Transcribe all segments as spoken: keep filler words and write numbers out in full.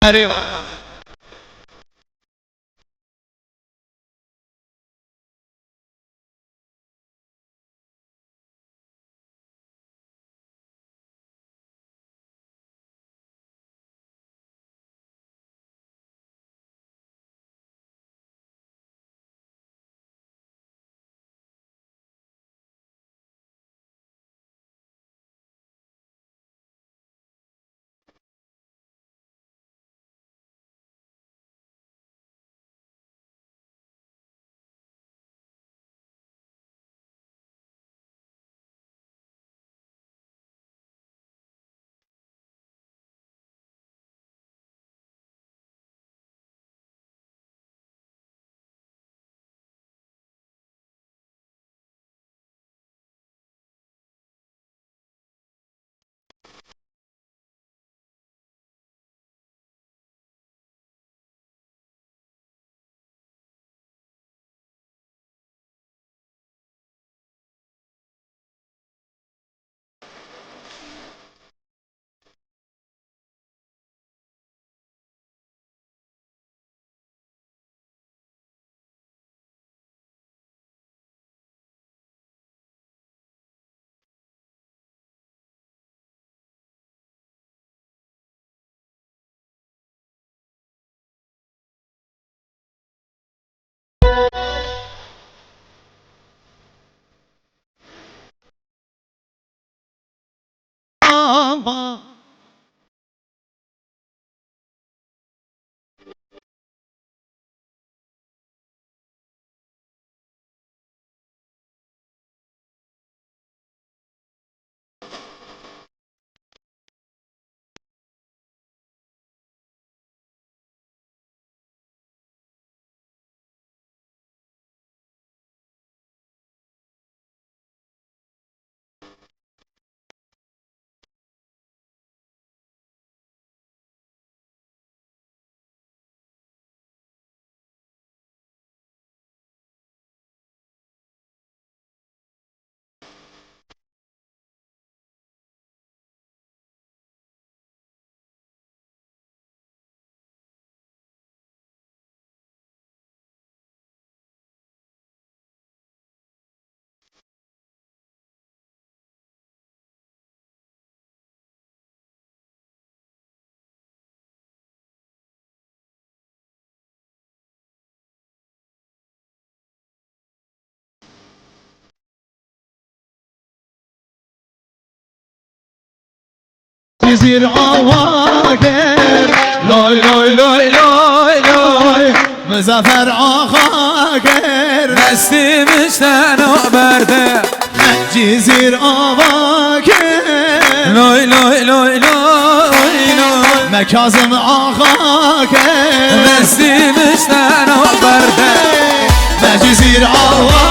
Erê. Cizîr ava kir. Loy, loy, loy, loy, loy. Muzaffer axa kir. Destî min ji te naberde. Cizîr ava kir. Loy, loy, loy, loy, loy. Me Kazim axa kir. Destî min ji te naberde. Me Cizîr ava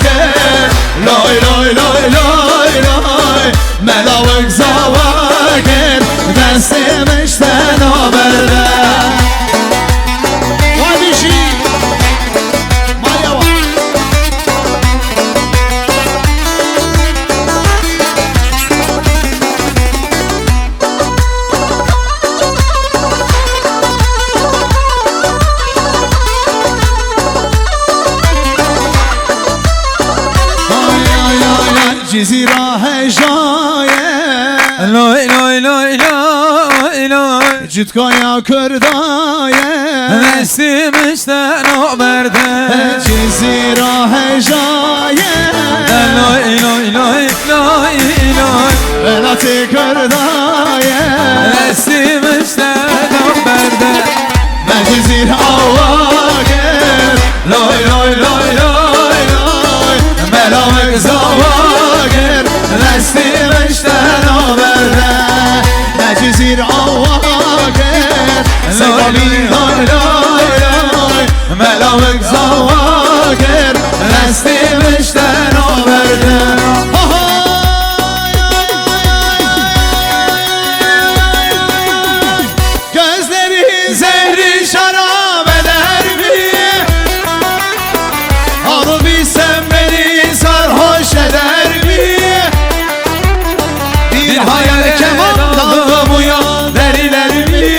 kir. Loy, loy, loy, loy, loy. Me lawik zava kir. Destê min ji te naberde. Wa dijî. Maya wa. Ay, ay, ay, ay, Cizîra hejaye. Loy, loy, loy, loy, loy. Cutkaya Kurdaye. Destî min ji te naberde. Cizîra hejaye. Loy, loy, loy, loy, loy. Welatê Kurdaye. Destî min ji te naberde. Me Cizîr ava kir. Loy, loy, loy, loy, loy. Me lawik zava kir. Destî min ji te naberde. Me Cizîr ava kir. Loy, loy, loy, loy, loy. Me lawik zava kir. Destî min ji te naberde. Gözlerin zehri şarap eder mi? Onu bilsem beni sarhoş eder mi? Bir hayal keman dalım uyan deriler mi?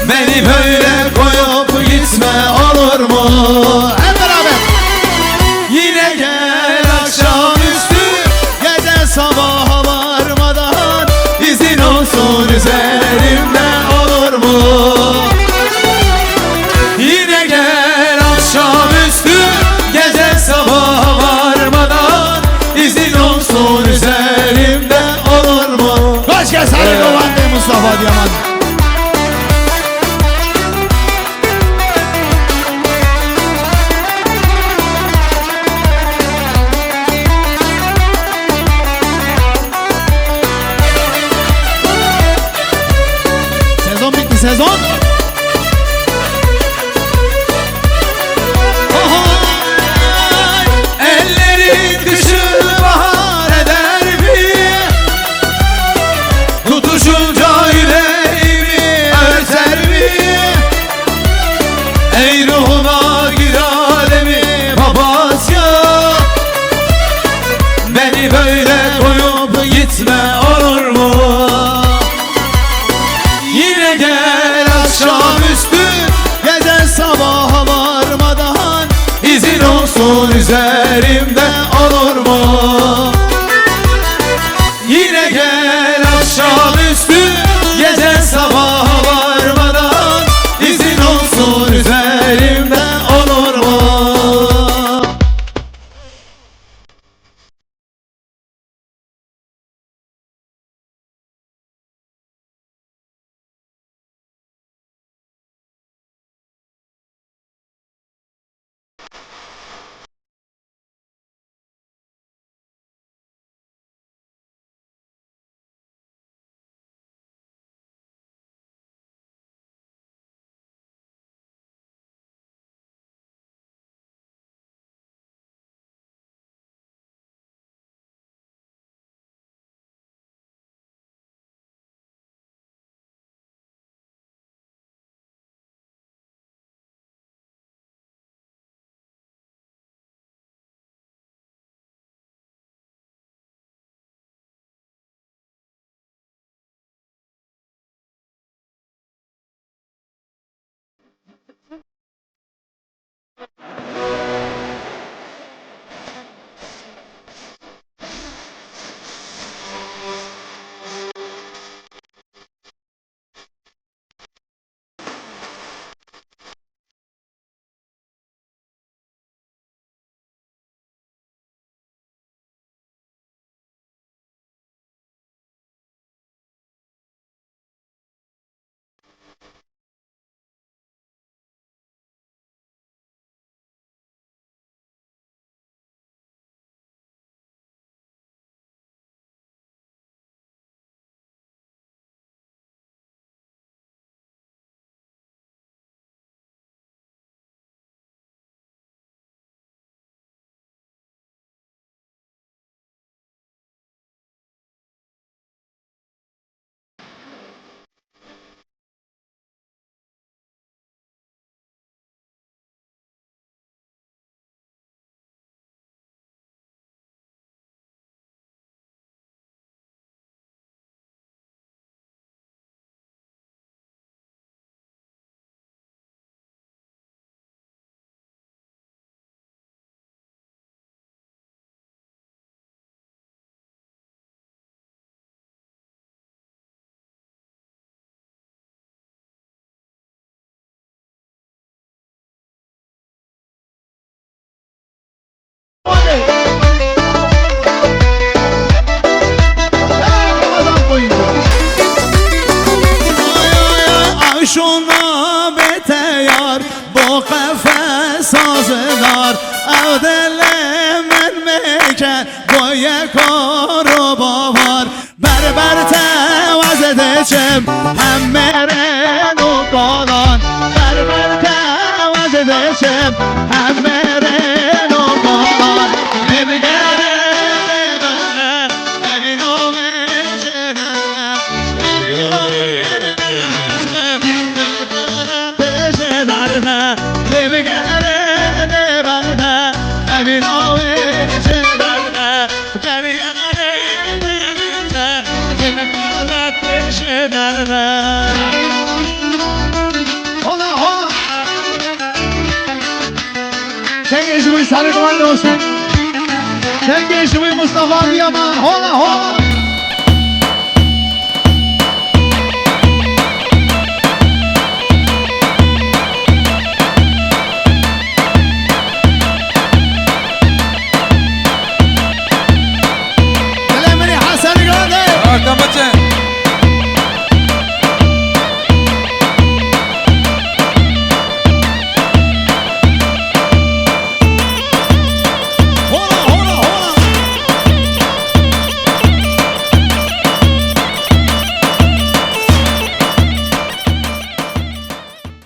Beni böyle koyup gitme olur mu? Hep beraber. Yine gel akşamüstü, gece sabaha varmadan, izin olsun üzerimde, olur mu? Yine gel akşamüstü, gece sabaha varmadan, izin olsun üzerimde, olur mu? Kaç kez hadi Mustafa Diyaman. Sezon bitti, sezon. Oho! Ellerin kışı bahar eder mi? Tutuşunca yüreğimi örter mi? Ey ruhuma gir alemi papatya, beni böyle koyup gitme olur mu? Yine gel akşamüstü, gece sabaha varmadan, izin olsun üzerimde, olur mu? Yine gel akşamüstü, gece sabaha varmadan, izin olsun üzerimde, olur mu? Ew şûna bê teyar, bo qefes sazidar, ew dilê min meke, bo yekor û bavar. Ber ber te ez diçim, hem mêrên û kalan. Ber ber te ez diçim, hem mêrên û kalan. Lê bigere, Hola, hola. Çengê ji wî serê min olsun. Çengê ji wî Mustafa Diyaman. Hola, hola.